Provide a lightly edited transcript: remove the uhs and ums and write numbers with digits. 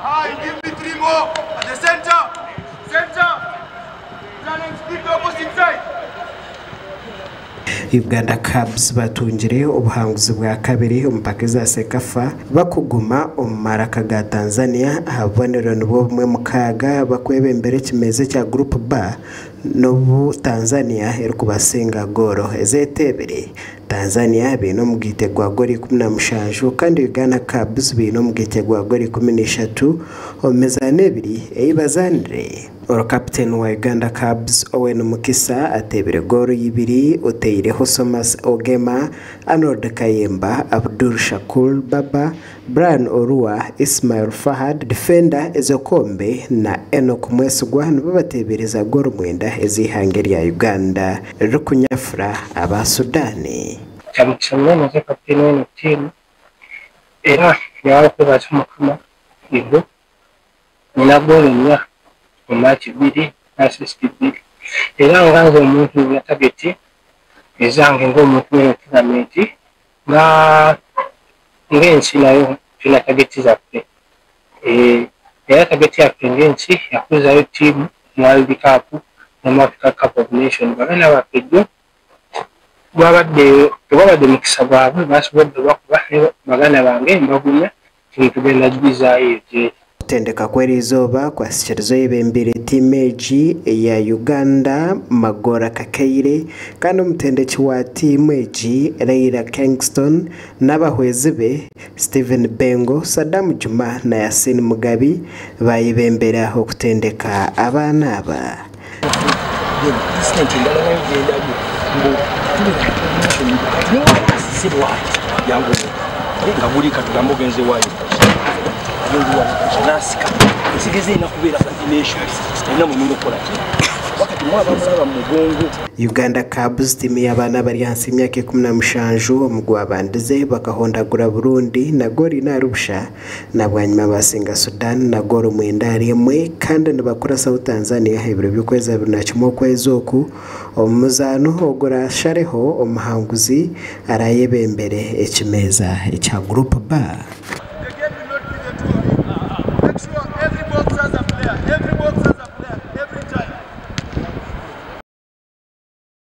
Ah, you give me three more. At the center. Center. Run and split the opposite side. Uganda Cubs batungire obuhanguzi bwa kabiri omu mpaka eza CECAFA bakuguma omu maraka ga Tanzania aha bubonero nibwo bumwe mukaaga bakwebembera ekimeeza ekya Group B n'obu Tanzania erikubasinga goolo ezeteebire. Tanzania baine omugaite gwa goolo 17 kandi Uganda Cubs baine omugaite gwa goolo 13 omu mizaano ebiri ei bazaanire. Oru kapiteeni wa Uganda Cubs Owen Mukisa ateebire goolo ibiri oteireho Somas Ogema, Arnold Kayemba, Abdul Shakur Baba, Brian Orua, Ismail Fahad, difenda Ezekombe na Enock Mwesigwa nibo bateebereza goolo mwenda ez'eihanga erya Uganda ririkunyafura aba Sudan. Kyamukisa munonga nze kapiteeni w'eno tiimu era nyaba okwebaza Mukama igo nina goolo nnya mu maaki bbiri n'asisiti bbiri era nga nze omuntu nina tageti ezange ng'omuntu w'eno tournament nga ng'ensi nayo tulina tageti zaffe. Era tageti yaffe ng'ensi yakuzaayo ttiimu mu World Cup ne mu Africa Cup of Nations. Baganda baffe jjo gwabadde tegwabadde mukisa gwabwe, basobodde bakuba ne baganda bange mbagumya nti tugenda gizaayo eyo gyeri. Okutendeka kw'eriizooba kwasikiriza oyebembeire tiimu egi eya Uganda Magora Kakaire kandi omutendeki wa tiimu egi Leila Kingston n'abahwezi be Stephen Bengo, Saddam Juma na Yasin Mugabi bayebembera okutendeka abaana aba. Incident endala nayo gyendabye mbu tuli kati newaba asise bwati yangu nga guli katugambe ogenze waayo nasika ekigeza erina kubeera coordination erina munyinga okukola ki wakati mwaba mulaba mu mugongo. Uganda Cubs tiimu y'abaana abari ahansi y'emyaka 17 omu gwabandize bakahondagura Burundi na goolo ina ahari busha na bwanyima basinga Sudan na goolo 9-1 kandi nibakurasaho Tanzania ebiro by'okwezi 21 okwezi oku omu muzaano ogurashareho omuhanguzi arayebembere ekimeeza ekya Group B. The game will not be the two of you. Make sure every boxer is a player. Every